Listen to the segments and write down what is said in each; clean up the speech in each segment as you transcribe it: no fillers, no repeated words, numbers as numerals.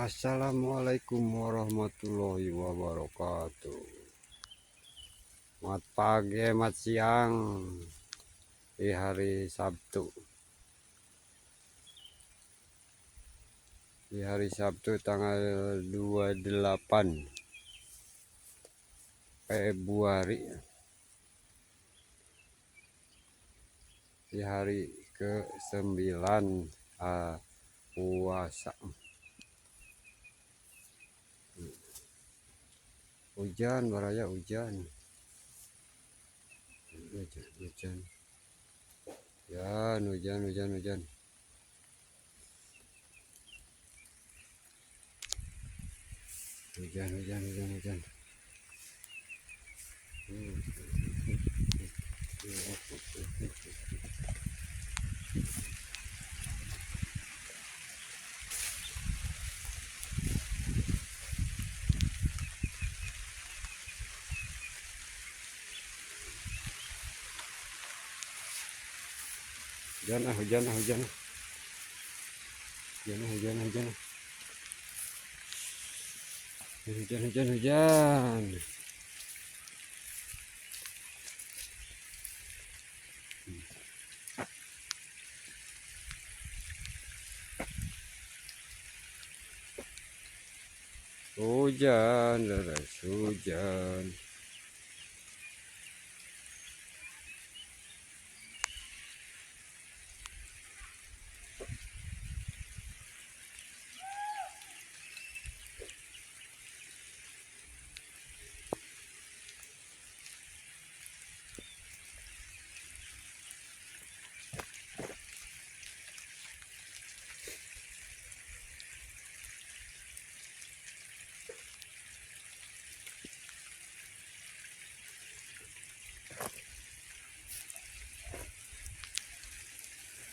Assalamualaikum warahmatullahi wabarakatuh. Selamat pagi, selamat siang di hari Sabtu. Di hari Sabtu tanggal 28 Februari. Di hari ke-9 puasa. Hujan baraya, hujan. Hujan, hujan. Ya, hujan, hujan, hujan. Hujan, hujan, hujan, hujan. Hujan ah, hujan ah, hujan. Hujan ah, hujan, hujan. Hujan, hujan, hujan. Hujan, deras hujan.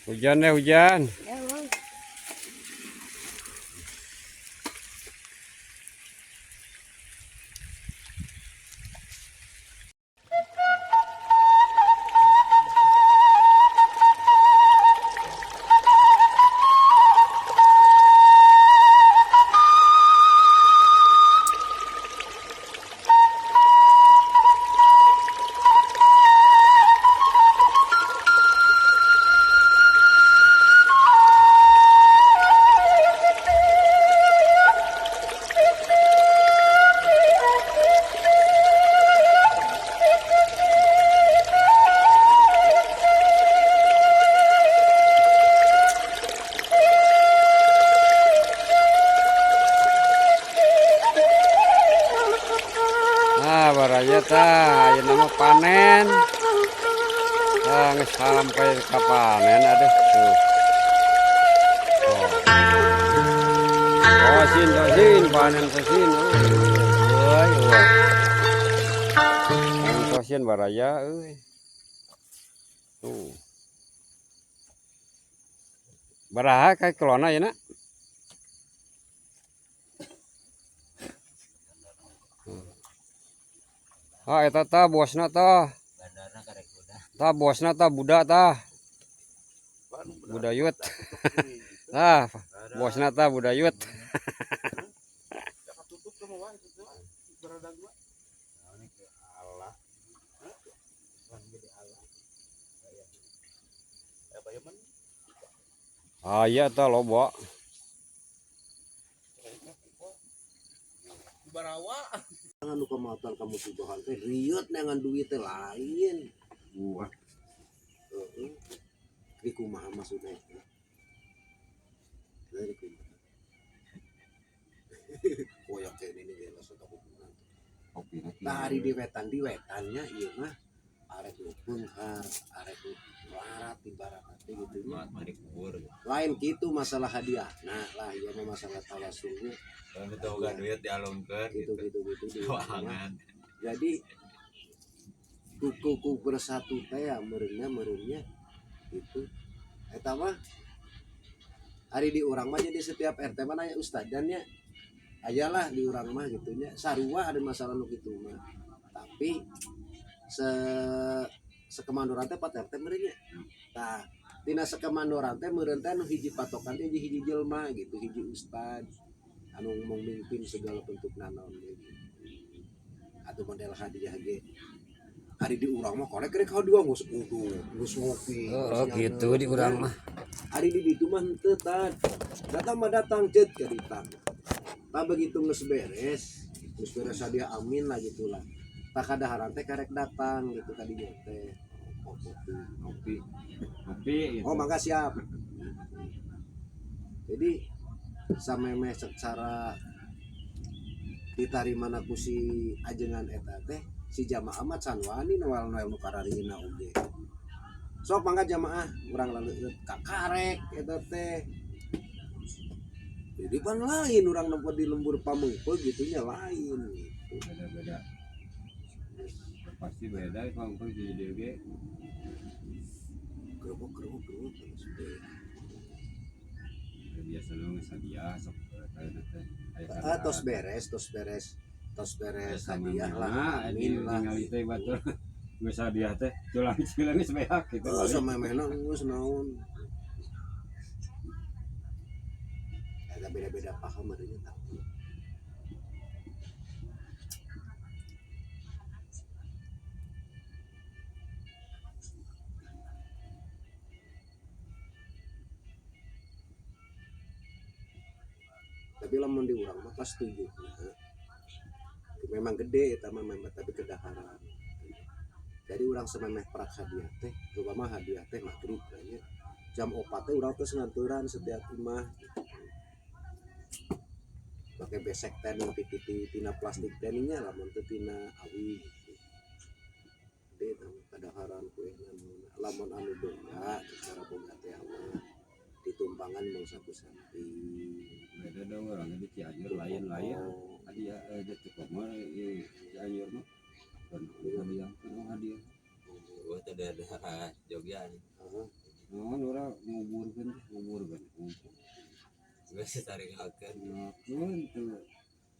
Hujan deh, hujan. Ya, Bang. Nah, baraya tah ayeuna mah panen. Tah geus sampai ka panen aduh tuh. Oh. Tosin, tosin, panen tosin. Euy, euy. Panen tosin baraya euy. Tuh. Baraha ka kelona ayeuna? Ah, eta tah bosna tah. Tah bosna tah budak tah. Budayut. Tah, bosna tah budayut. Ah, iya tah loba. Barawa. Jangan lupa motor kamu subahan teh riut dengan duit teh lain. Wah. Heeh. Di kumaha maksudna eta? Dari kumaha? Koyak kayak ini jelas atau hubungan. Nah, hari di wetan di wetannya ieu mah arek nu beunghar, arek nu larat ibaratna teh gitu nya. Lain gitu masalah hadiah. Nah, lah ieu mah masalah tawasul ge. Kalau kita boga duit dialungkeun gitu gitu gitu di Soangan. Jadi kuku bersatu teh ya merenya gitu. Eta mah hari di urang mah jadi setiap RT mah nanya ustad dan nya ayalah di urang mah gitu nya sarua ada masalah nu kitu mah. Tapi sekemandoran teh 4 RT merenya. Tah tina sekemandoran teh meureun teh nu hiji patokan teh hiji jelema gitu, hiji ustad. Anu memimpin segala bentuk nanaon ge gitu. Atau model hadiah ge. Ari di urang mah kolek rek hadiah geus uduk, geus ngopi. Oh, gitu di urang mah. Ari di ditu mah henteu tad. Datang mah datang cet ka ditang. Tah begitu geus beres hadiah amin lah gitulah. Tah kadaharan teh karek datang gitu ka dinya teh. Oh, kopi. Kopi. Kopi gitu. Oh, mangga siap. Jadi samemeh secara ditarimana ku si ajengan eta teh si jamaah mah can wani noel-noel nu kararieuna oge. Sok mangga jamaah urang laleueut ka karek eta teh. Jadi pan lain urang nempo di lembur pameungpeuk gitu nya lain gitu. Beda-beda. Pasti beda kalau di dieu ge. Kerupuk kerupuk kerupuk terus beda. Biasa geus hadiah sok eta teh. Ah, tos beres, tos beres, tos beres hadiah lah, amin lah. Ningali teh batur. Geus hadiah teh culang-culang geus beak gitu. Oh, samemehna geus naon. Ada beda-beda paham adanya tak. Tapi lamun di urang mah kelas 7 nah, memang gede eta mah memang tapi kedaharan. Jadi urang samemeh prak hadiah teh, terutama hadiah teh maghrib nya. Jam 4 teh urang terus nganturan setiap imah gitu. Pakai besek teh nu tina plastik teh nya lamun teu tina awi gitu. Gede eta mah kadaharan kuehna lamun anu boga secara boga teh mah ditumpangan mangsa ku sapi. Beda dong orangnya di Cianjur lain-lain. Hadiah jatuh komo di Cianjur mah. Dan hadiah hadiah. Gua teh daerah Jogja nih. Heeh. Naon urang nguburkeun teh nguburkeun. Geus ditarikakeun. Ngakeun teu.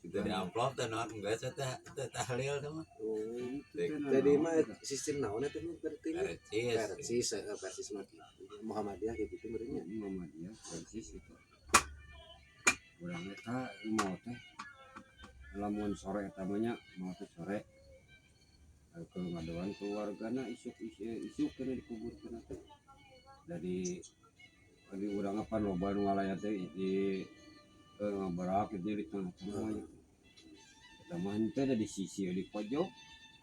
Itu di amplop teh naon geus teh teh tahlil teh mah. Oh, Teu jadi mah sistem naon eta mah berarti nya? Percis. Persis, persis mah gitu. Muhammadiyah kayak gitu meureunnya. Muhammadiyah persis itu. Urang eta mau teh lamun sore eta mah nya mau teh sore ke ngadoan keluargana isuk isuk kena dikuburkeun teh. Dari di urang apa loba nu ngalaya teh di ngabarak di tengah-tengah. Eta mah henteu da di sisi di pojok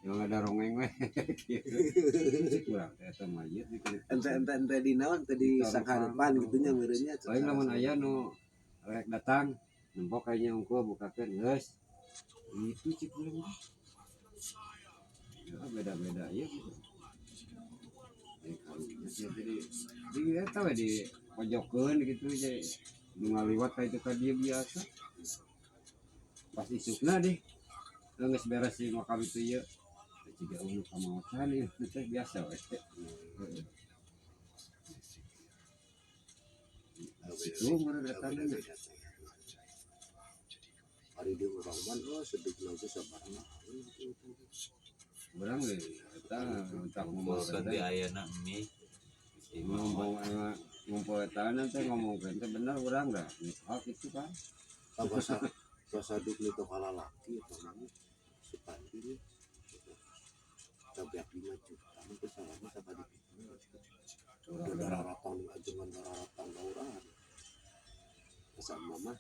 yang ada rongeng we. Cik urang teh eta mayit di Ente ente ente di naon teh di sangharepan gitu nya meureunnya. Paling lamun aya nu rek datang nembok kayaknya ungkul bukakeun geus. Itu cik urang mah. Ya beda-beda ieu gitu. Jadi di eta we di pojokeun gitu jadi nu ngaliwat ka itu ka dieu biasa. Pas isukna deh geus beres di makam itu ieu. Jiga eueuh kamaotan ieu teh biasa we. Itu meureun datangna. Ari di urang mah oh sedih lagi sabaraha. Urang we eta entak Ngumpulkeun di ayeuna mie. Ngomong ngumpul eta teh ngomongkeun teh bener urang dah. Hak itu kan. Bahasa bahasa duk itu kalalaki eta mah si Pandi nih. Tapi 5 juta mah teh salahna sakadi kitu. Urang Darah ratang ajengan darah ratang urang. Asa mama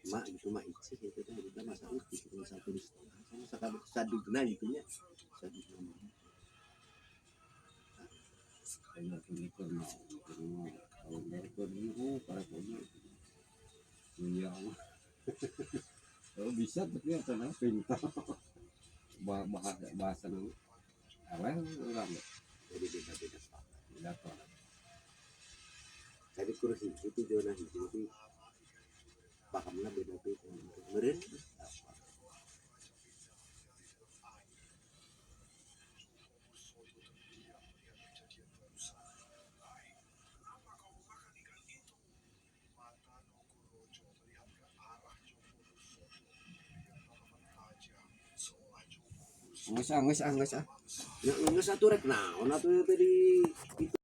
mak gitu mah icih gitu teh kita masa uti gitu satu setengah sama sakadi sadugna gitu nya. Sadugna mah. Ayo tuh mah kalau nggak biru para kode dunia mah. Oh bisa tapi ya tanah pintar bahasa bahasa nama awal orang Jadi beda-beda pak. beda pak. Jadi kur hiji tujuanna hiji tapi pahamna beda-beda. Meureun apa? Geus ah, geus ah, geus ah. Ya geus atuh rek naon atuh teh di itu.